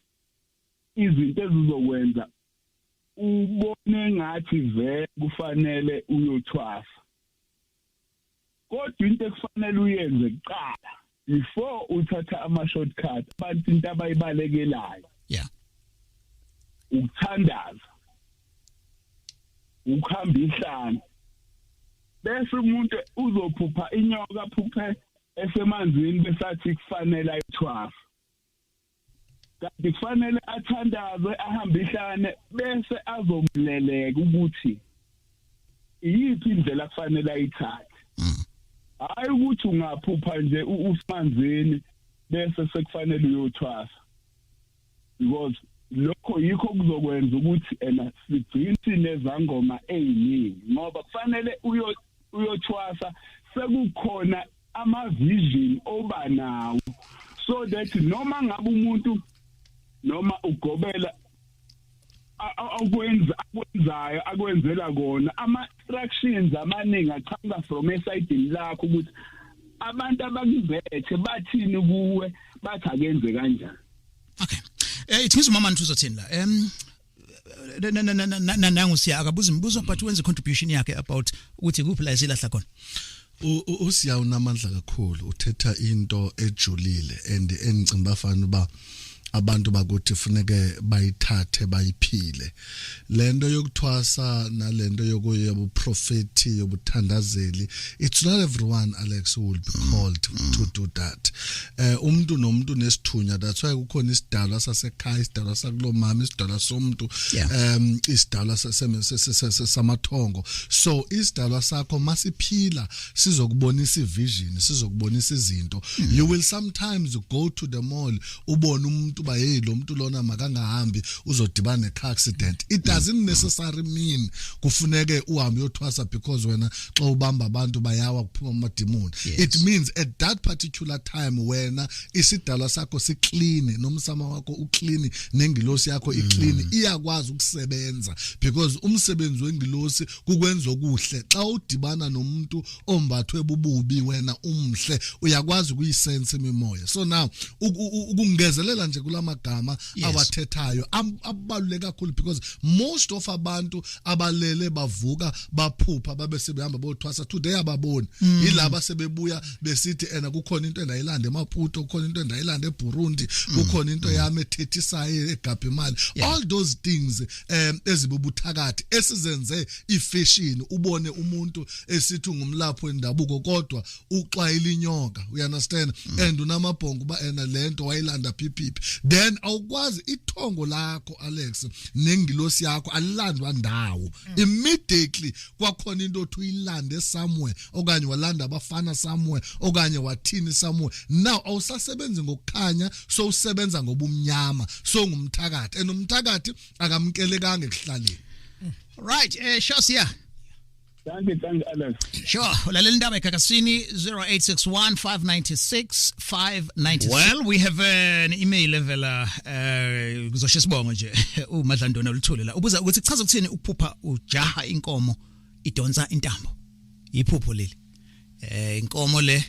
izinto ezizokwenza ubone ngathi vele kufanele uyothwasa. Kodwa into ekufanele uyenze kuqala before uthatha ama shortcut, abantu into abayibalekelayo, ukuthandaza, ukuhamba ihlane, bese umuntu uzophupha inyoka, phuphe esemanzini, besathi kufanele ayithwasa, kanti kufanele athandaze, ahambe ihlane, bese azomleleka ukuthi iyiphi indlela kufanele ayithathe. Hayi ukuthi ungaphupha nje usemanzini bese sekufanele uyothwasa, because lokho yikho kuzokwenza ukuthi ena sigcine sinezangoma eziningi, ngoba kufanele uyothwasa sekukhona ama vision oba nawo, so that noma ngabe umuntu noma ugobela akwenzayo akwenzela kona, ama instructions amaningi aqhamuka from esayidini lakho ukuthi abantu abakubethe bathini kuwe, bathi akenze kanjani. Okay, ithi ngizwe mama uzothini la. Nangu siya akabuza imibuzo, but wenza contribution yakhe about ukuthi kuphi la esilahla khona. Usiya unamandla kakhulu, uthetha into ejulile and engicimba bafana uba abantu bakuthi funeke bayithathe bayiphile lento yokuthwasa nalento yokuya buprofeti, yobuthandazeli. It's not everyone, Alex, who will be called to do that. Umuntu nomuntu nesithunya. That's why kukhona isidalwa sasekhaya, isidalwa sakulomama, isidalwa somuntu, isidalwa samathongo. So isidalwa sakho masiphila sizokubonisa ivision, sizokubonisa izinto. You will sometimes go to the mall, ubone umuntu ba, hey, lo muntu lona makangahambi, uzodibana ne-car accident. It doesn't necessarily mean kufuneke uhambe uyothwasa because wena xa ubamba abantu bayawa, kuphuma amadimoni. It means at that particular time wena isidalwa sakho siclean, nomsama wakho uclean, nengilosi yakho iclean, iyakwazi ukusebenza, because umsebenzi wengilosi kukwenza okuhle. Xa udibana nomuntu ombathwe bububi, wena umhle, uyakwazi ukuyisense imimoya. So now ukungezelela nje kulamagama awathethayo abaluleke kakhulu, because most of abantu abalele bavuka baphupha babe sebehamba bothwasa today ababoni. Yilaba sebebuya besithi ena kukhona into endayilanda eMaputo, kukhona into endayilanda eBurundi, kukhona into yami ethethisayo egabha imali. All those things ezibubuthakathi esizenze ifashion. Ubone umuntu esithi ungumlapho wendabuko kodwa uxwayila inyoka, you understand, and unamabhongo uba ena lento wayilanda phiphi. Then awukwazi, ithongo lakho Alex nengilosi yakho alilandwa ndawo immediately. Kwakhona into othi uyilande somewhere, okanye walanda abafana somewhere, okanye wathini somewhere. Now awusasebenzi ngokukhanya, so usebenza ngobumnyama, so ngumthakathi, and umthakathi akamkelekanga ekuhlaleni. Right, Shosia. Thank you, thank you, Alex. Sure, ulalela indaba eGagasini, 0861 596 596. Well, we have an email evela kuzosho isibongo nje, uMadlandona oluthule la. Ubuza ukuthi kuchaza ukuthini ukuphupha ujaha inkomo idonsa intambo. Iphupho leli, inkomo le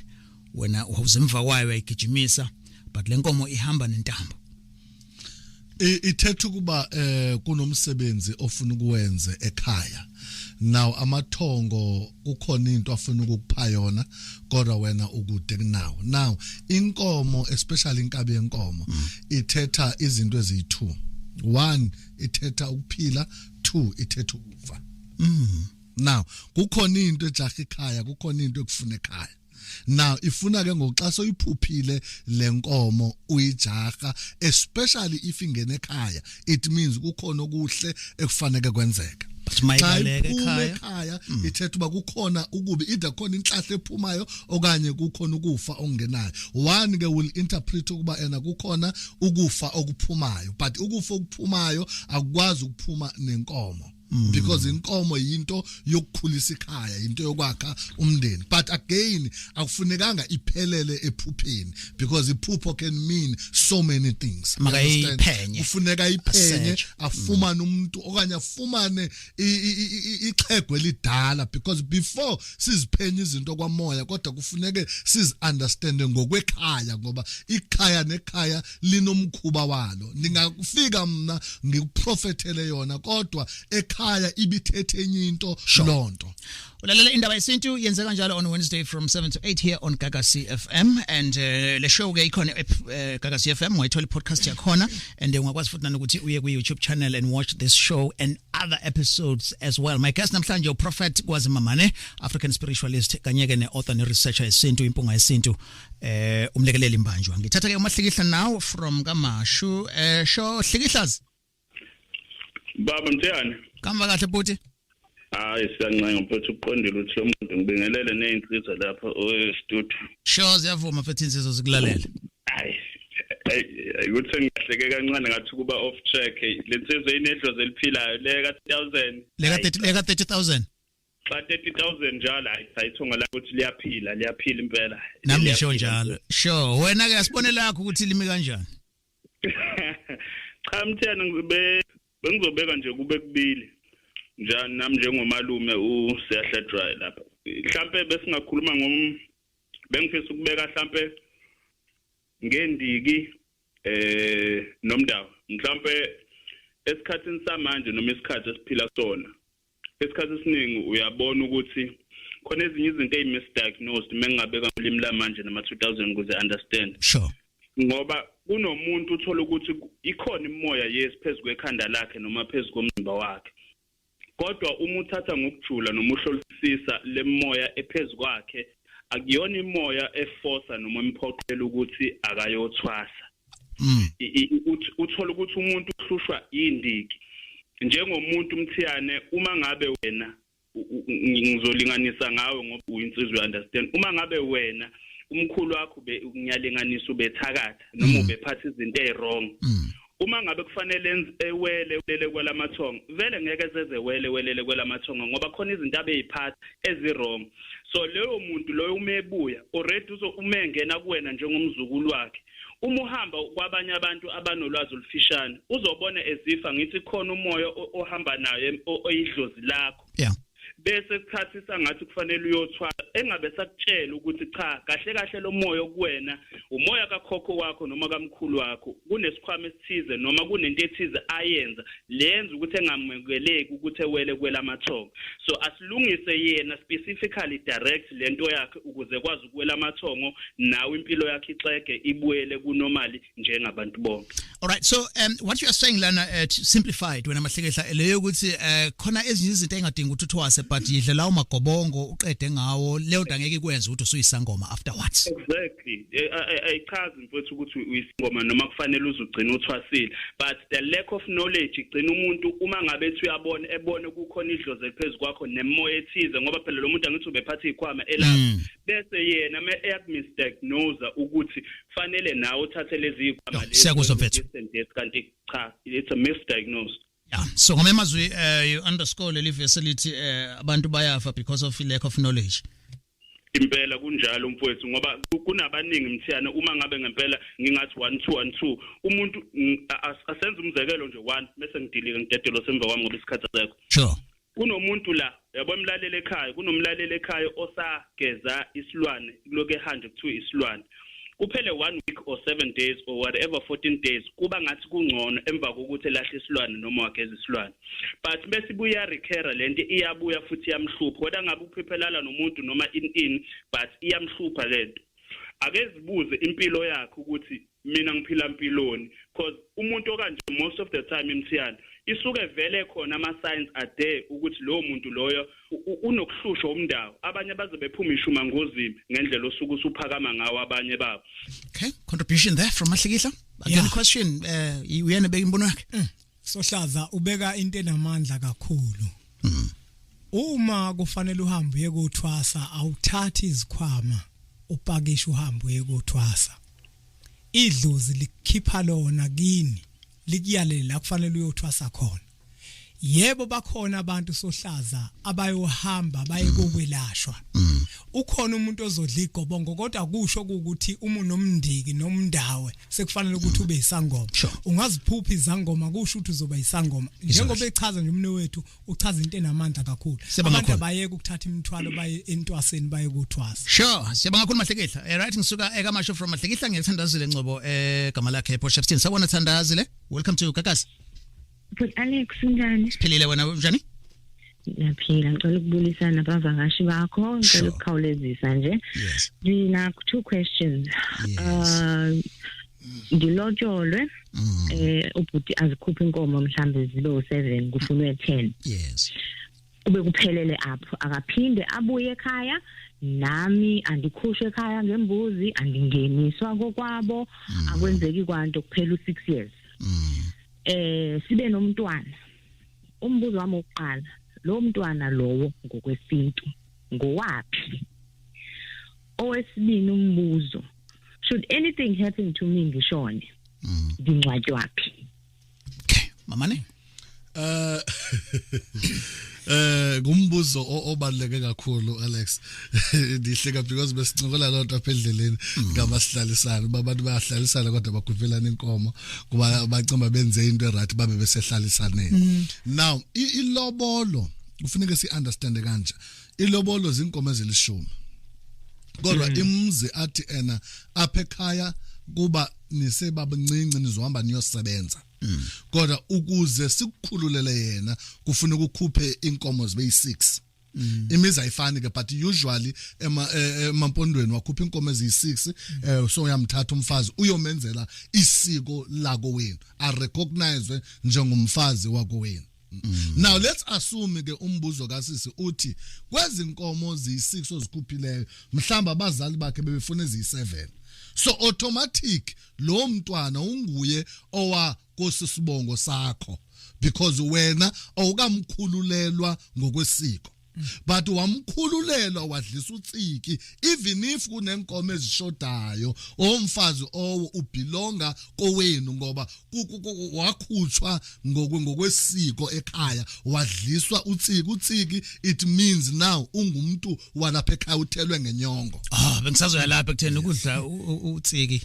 wena uzemva kwayo uyayigijimisa, but le nkomo ihamba nentambo. Ithetha ukuba kunomsebenzi ofuna ukuwenze ekhaya. Now amathongo kukhona into afuna ukukupha yona, kodwa wena ukude kunawo. Now inkomo, especially inkabi yenkomo, ithetha izinto eziyi2. 1, ithetha ukuphila. 2, ithetha ukufa. Now kukhona into ejaha ekhaya, kukhona into ekufuna ekhaya. Now ifuna ke ngoxa soyiphuphile lenkomo uyijaha, especially if ingene ekhaya, it means kukhona okuhle ekufanele kwenzeka. But mayibaleka Xa iphuma ekhaya? Ekhaya ithetha uba kukhona ukubi, either khona inhlahla ephumayo okanye kukhona ukufa okungenayo. One ke will interpret ukuba ena kukhona ukufa okuphumayo, but ukufa okuphumayo akukwazi ukuphuma nenkomo, because inkomo yinto yokukhulisa ikhaya, into yokwakha umndeni. But again, akufunekanga iphelele ephupheni, because iphupho can mean so many things. You understand? Makayiphenye. Kufuneka iphenye, Asearch. afumane umuntu okanye afumane ixhego elidala, because before siziphenye izinto kwamoya, kodwa kufuneke sizi-understande ngokwekhaya, ngoba ikhaya nekhaya linomkhuba walo. Ningafika mna ngikuprofethele yona, kodwa ekhaya ibithethe enye into lonto. Ulalela Indaba Yesintu, yenzeka njalo on Wednesday from 7 to 8 here on Gagasi FM, and le show ke ikhona Gagasi FM, ungayithola podcast yakhona, and ungakwazi futhi nanokuthi uye ku YouTube channel and watch this show and other episodes as well. My guest namhlanje uProphet Kwazi Mamane, African spiritualist, kanye ke ne-author ne-researcher yesintu, impunga yesintu, umlekeleli Mbanjwa. Ngithatha ke uMahlikihla now from Kamashu. Sho Hlikihlazi. Baba Mthiyane. Kamba kahle bhuti? Hayi, siyancenga mfethu, uqondile ukuthi lo muntu ngibingelele nezinsizwa lapha e-studio. Sure, siyavuma mfethu, insizwa zikulalela. Hayi, ukuthi ngihleke kancane ngathi kuba off track. Le nsizwa inedlozi eliphilayo le ka 1000. Leka 30, leka 30,000. Xa 30,000 njalo, hayi, sayithonga la ukuthi liyaphila, liyaphila impela. Nami ngisho njalo. Sure, wena ke asibone lakho ukuthi limi kanjani. Cha Mthiyane, ngizobe bengizobeka nje kube kubili. Njani nami njengomalume uSiyahla Dry lapha. Mhlambe besingakhuluma ngom bengifisa ukubeka mhlambe ngendiki nomdawo. Mhlambe esikhathini samanje noma isikhathi esiphila sona, esikhathi esiningi uyabona ukuthi khona ezinye izinto ezimisdiagnosed mengingabeka ulimi lamanje nama 2000 ukuze understand. Sure. Ngoba kunomuntu uthola ukuthi ikhona imoya yesiphezulu kwekhanda lakhe noma phezulu komzimba wakhe, kodwa uma uthatha ngokujula noma uhlolisisa lemoya ephezulu kwakhe, akuyona imoya eforsa noma imphoqela ukuthi akayothwasa. Uthola ukuthi umuntu uhlushwa indiki njengomuntu Mthiyane. Uma ngabe wena, ngizolinganisa ngawe ngoba uyinsizwa, understand, uma ngabe wena umkhulu wakho ngiyalinganisa ubethakatha noma ubephatha izinto eziwrong, uma ngabe kufanele ewele ulele kwelamathongo, vele ngeke zeze wele welele kwelamathongo, ngoba khona izinto abeyiphatha eziwrong. So leyo muntu loyo uma ebuya already uzo uma engena kuwena njengomzukulu wakhe, uma uhamba kwabanye abantu abanolwazi olufishane, uzobona ezifa ngithi khona umoya ohamba nayo oyidlozi lakho. Bese kuthathisa ngathi kufanele uyothwala, engabe sakutshela ukuthi cha, kahle kahle lo moya kuwena umoya kakhokho wakho noma kamkhulu wakho, kunesikhwama esithize noma kunento ethize ayenza lenza ukuthi engamukeleki ukuthi ewele kwelamathongo. So asilungise yena specifically direct lento yakhe ukuze kwazi ukuwela amathongo, nawe impilo yakhe ixege ibuyele kunormal njengabantu bonke. All right, so what you are saying lana, simplified wena Mahlekehla, leyo ukuthi khona ezinye izinto engadingi ukuthi uthwase, but yidla lawo magobongo uqede ngawo, leyo nto angeke ikwenze ukuthi usuyisangoma afterwards. Exactly. Ayichazi mfethu ukuthi uyisingoma noma kufanele uzugcina uthwasile, but the lack of knowledge igcina umuntu uma ngabe ethi uyabona, ebone kukhona idlozi eliphezulu kwakho nemoya ethize, ngoba phela lo muntu angithi ubephatha izikhwama elapha, bese yena me eyakumisdiagnose ukuthi fanele nawe uthathe lezi zikhwama lezi. Siyakuzwa mfethu. Kanti cha, it's a misdiagnose. Yeah, so ngamazwi you underscore leli verse elithi abantu bayafa because of lack of knowledge. Impela kunjalo mfowethu, ngoba kunabaningi Mthiyane, uma ngabe ngempela ngingathi 1 2 1 2, umuntu asenze umzekelo nje 1 bese ngidilika ngidedelo semva kwami ngoba isikhathi asekho. Sure. Kunomuntu la Yabo, emlaleli ekhaya, kunomlaleli ekhaya osageza isilwane, kuloke ehanjwe kuthiwa isilwane. Kuphele 1 week or 7 days or whatever, 14 days, kuba ngathi kungcono emva kokuthi elahle isilwane noma wageza isilwane, but bese ibuya recur lento, iyabuya futhi iyamhlupha. Kodwa ngabe uphephelala nomuntu noma in but iyamhlupha lento. Ake zibuze impilo yakhe ukuthi mina ngiphila impiloni, because umuntu okanje most of the time, imthiyana, isuke vele khona ama signs are there ukuthi lowo muntu loyo unokuhlushwa umndawo. Abanye baze bephuma ishuma ngozini ngendlela osuku usuphakama ngawo abanye babo. Okay, contribution there from Mahlikihla. Again, question, uyena beka imbono yakhe. Sohlaza ubeka into enamandla kakhulu. Uma kufanele uhambe uye kothwasa, awuthathi izikhwama upakishe uhambe uye kothwasa. Idlozi likhipha lona kini, likuyalela la kufanele uyothwasa khona. Yebo, bakhona abantu, sohlaza, abayohamba baye kokwelashwa. Ukhona umuntu ozodla igobongo, kodwa kusho ukuthi uma unomndiki nomndawe sekufanele ukuthi ube isangoma. Ungaziphupha izangoma kusho ukuthi uzoba isangoma. Njengoba echaza nje umne wethu, uchaza into enamandla kakhulu. Siyabonga Abantu kakhulu. abayeke ukuthatha imithwalo baye entwaseni, baye kuthwasa. Sure, siyabonga kakhulu Mahlikihla. Right, ngisuka ekamasho from Mahlikihla ngiyathandazile Ngcobo, egama lakhe Port Shepstone. Sawubona Thandazile. Welcome to Gagasi. But Alex, unjani? Siphilile, wena unjani? Ngiyaphila, ngicela ukubulisa nabavakashi bakho, ngicela ukukhawulezisa nje. Yes. Ndina two questions. Ndilotsholwe, ubhuti azikhuphe inkomo mhlambe zibe u7, kufunwe 10. Kube kuphelele apho, akaphinde abuye ekhaya, nami andikhushwe ekhaya ngembuzi, andingeniswa kokwabo, akwenzeki kwanto, kuphela u6 years. Sibe nomntwana. Umbuzo wami wokuqala, lo mntwana lowo ngokwesintu ngowaphi? Owesibini umbuzo, should anything happen to me ngishone, ngingcwatshwaphi? Mamane? Ngumbuzo obaluleke kakhulu, Alex. Ndihleka because besincokola lonto apha endleleni ngabasihlalisana. Abantu bayahlalisana kodwa bakhuphelana inkomo kuba bacimba benze into eright babe besehlalisaneni. Now ilobolo kufuneka si understand kanje. Ilobolo zinkomo ezilishumi. Kodwa imzi athi ena apha ekhaya kuba nisebabncinci, nizohamba niyosebenza, kodwa ukuze sikukhululele yena kufuneka ukhuphe inkomo zibe yi6. Imizi ayifani ke, but usually emampondweni wakhupha inkomo eziyi6, so uyamthatha umfazi uyomenzela isiko lakowenu, a recognize njengomfazi wakowenu. Now let's assume ke umbuzo kasisi uthi kwezinkomo ziyi6 ozikhuphileyo, mhlamba abazali bakhe bebefuna eziyi7, so automatic lo mntwana unguye owa kosisibongo sakho because wena awukamkhululelwa ngokwesiko, but wamkhululelwa wadlisa utsiki. Even if kunenkomo ezishodayo, omfazi owo ubelonga kowenu ngoba wakhutshwa ngokwesiko ekhaya, wadliswa utsiki. Utsiki, it means now ungumuntu walapha ekhaya, uthelwe ngenyongo. Ah, bengisazoya lapha ekutheni ukudla utsiki.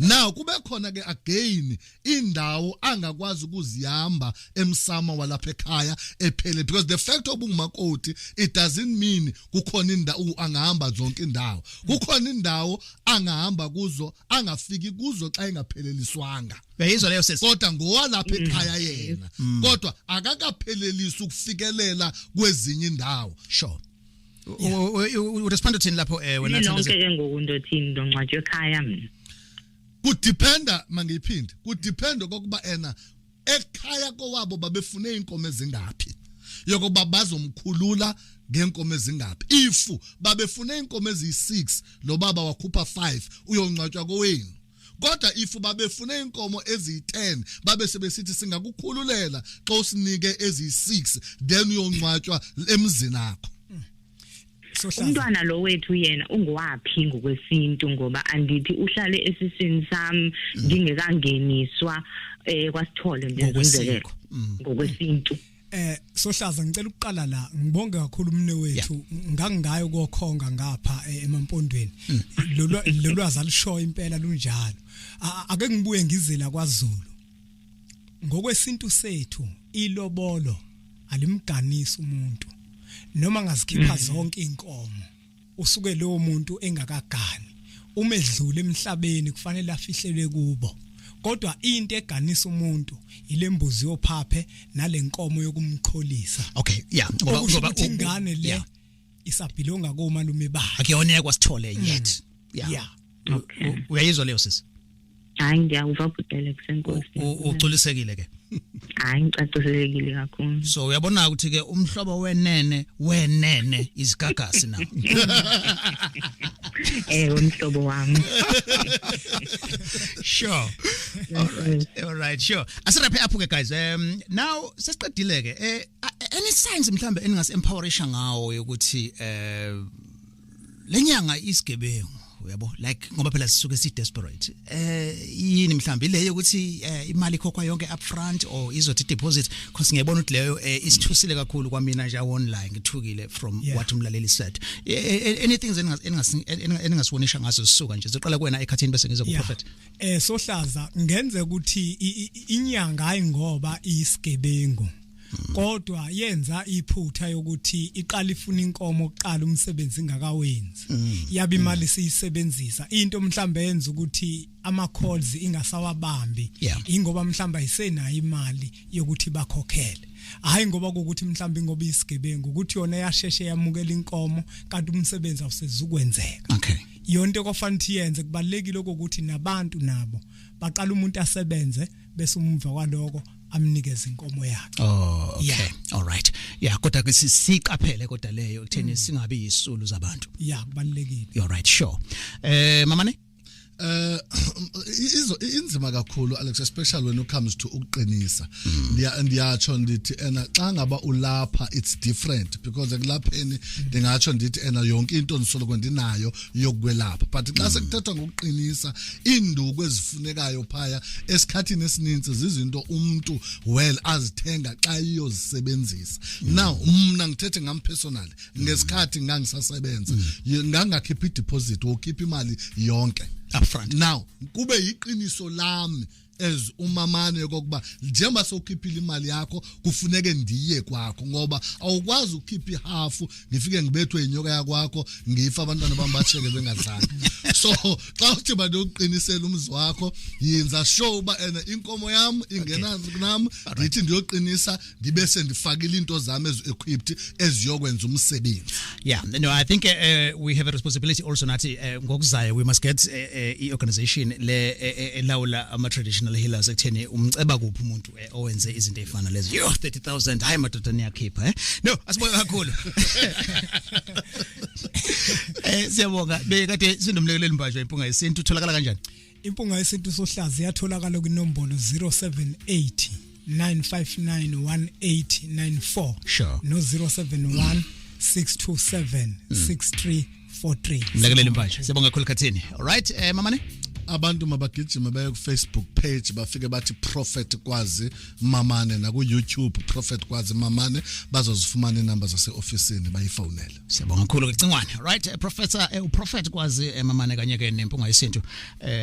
Now kube khona ke again indawo angakwazi ukuzihamba emsamo walapha ekhaya ephele, because the fact obungumakoti, it doesn't mean kukhona indawo angahamba zonke indawo. Kukhona indawo angahamba kuzo, angafiki kuzo xa engapheleliswanga. Uyayizwa leyo, sisi? Kodwa ngowalapha ekhaya yena, kodwa akakaphelelisi ukufikelela kwezinye indawo. Sure. Urespond uthini lapho, wena? Nilonke Thandazile? ke ngoku ndothini, ndongcwatshwa ekhaya mina? Kudependa, mangiyiphinde, kudependa kokuba ena ekhaya kowabo babefune inkomo ezingaphi, yokuba bazomkhulula ngenkomo ezingaphi. If babefune inkomo eziyi6, lo baba wakhupha 5, uyongcwatshwa kowenu. Kodwa if babefune inkomo eziyi10, babe sebesithi singakukhululela xa usinike eziyi6, then uyongcwatshwa emzini akho. Umntwana lo wethu yena ungowaphi ngokwesintu? Ngoba andithi uhlale esiswini sami ngingekangeniswa kwaSithole nje, umzekelo, ngokwesintu. Sohlaza, ngicela ukuqala la ngibonge kakhulu umne wethu. Ngangingayo kokhonga ngapha emampondweni, lolu lwazi alishoyo impela lunjalo. Ake ngibuye ngizela kwaZulu. Ngokwesintu sethu ilobolo alimganisi umuntu. Noma ngazikhipha zonke inkomo, usuke lowo muntu engakagani. Uma edlula emhlabeni kufanele afihlelwe kubo. Kodwa into eganisa umuntu ilembuzi yophaphe nalenkomo yokumqholisa. Okay, yeah, ngoba ngoba ingane le isabhilonga komalume bakhe. Akuyona kwasithole yet. Yeah. Yeah. Okay. Uyayizwa leyo, sisi? Hayi, ngiyakuva bhuti Alex, enkosi. Ugculisekile ke? Hayi, ngicaciselekile kakhulu. So uyabona ukuthi ke umhlobo wenene wenene izigagasi na. Umhlobo wami. Sure. All right. All right, sure. Asiwrap up ke, guys. Now sesiqedile ke. Any signs mhlambe eningasi empowerisha ngawo ukuthi lenyanga isigebengu, uyabo, like ngoba phela sisuke si desperate, yini mhlambe leyo ukuthi imali ikhokhwa yonke upfront or izothi deposit? Because ngiyabona ukuthi leyo isithusile kakhulu kwamina nje online, ngithukile from what umlaleli said. Anything eningasibonisha ngazo sisuka nje? Sizoqala kuwena ekhathini bese ngiza ku prophet. Sohlaza, ngenze ukuthi inyanga hayi ngoba isigebengu, kodwa yenza iphutha yokuthi iqala ifuna inkomo oqala umsebenzi ingakawenzi, yabe imali siyisebenzisa. Into mhlambe yenza ukuthi ama calls ingasawabambi ingoba mhlambe ayisenayo imali yokuthi bakhokhele, hayi ngoba ukuthi mhlambe ngoba isigebengu, ukuthi yona yasheshe yamukela inkomo kanti umsebenzi awusezukwenzeka. Yonke kofanele yenze, kubalekile ukuthi nabantu nabo baqala umuntu asebenze bese umva kwaloko amnikeze inkomo yakhe. Oh, okay. All right. Yeah, kodwa ke siqaphele kodwa leyo ekutheni singabi yisulu zabantu. Yeah, kubalekile. You're right, sure. Mamane? Izo inzima kakhulu, Alex, especially when it comes to ukuqinisa. Ndiyatsho ndithi ena xa ngaba ulapha it's different, because ekulapheni ndingatsho ndithi ena yonke into ndisoloko ndinayo yokwelapha, but xa sekuthethwa ngokuqinisa, iinduku ezifunekayo phaya esikhathini esininzi zizinto umuntu well azithenga xa iyozisebenzisa. Now mna ngithethe ngam personally, ngesikhathi ngangisasebenza ngangakhipha ideposit, wokhipha imali yonke upfront. Now kube yiqiniso lami as umamane yokuba njengoba sowukhiphile imali yakho kufuneke ndiye kwakho, ngoba awukwazi ukukhipha ihafu ngifike ngibethwe inyoka yakwakho, ngifa, abantwana bami bacheke bengadlanga. So xa uthi bandokuqinisela umzi wakho, yenza sure uba ena inkomo yam ingena nam, ndithi ndiyoqinisa ndibe sendifakile into zami ezi-equipped eziyokwenza umsebenzi. Yeah, no, I think we have a responsibility also nathi ngokuzayo we must get i-organization le elawula ama-traditional healers ekutheni umceba kuphi umuntu owenze izinto ey'fana lezo. Yo, 30,000, hayi madoda, niyakhipha. No, asibonge kakhulu. Siyabonga. Bekade sinomlekeleli Mbanjwa, Impunga Yesintu. Utholakala kanjani? Impunga Yesintu, Sohlaza, iyatholakala kwinombolo 078 959 1894 no 071 627 6343. Mlekeleli Mbanjwa, siyabonga kakhulu khathini. All right, mamane? Abantu mabagijime baye ku-Facebook page, bafike bathi Prophet Kwazi Mamane, naku-YouTube Prophet Kwazi Mamane, bazozifumana inamba zase-ofisini bayifonele. Siyabonga kakhulu kecingwane. Right, professor, uProphet Kwazi Mamane kanye ke neMpunga Yesintu,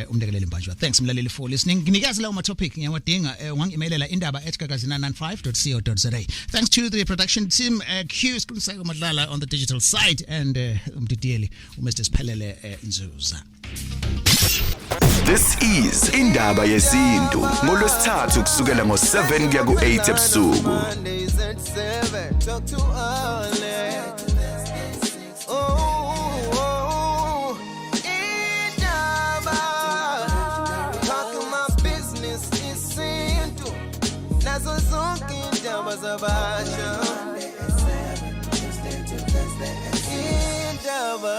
umlekeleli Mbanjwa. Thanks mlaleli for listening. Nginikeze lawo ma topic, ngiyawadinga. Ungangi-emailela indaba@gagazi995.co.za. Thanks to the production team, Q Siqiniseko Madlala on the digital side and umdidiyeli uMr Siphelele Nzuza. This is Indaba Yesintu ngolwesithathu kusukela ngo7 kuya ku8 ebusuku. Mondays at 7. Talk to Alex. Oh, indaba. Talking my business isintu. Nazo zonke indaba zabasha. Indaba.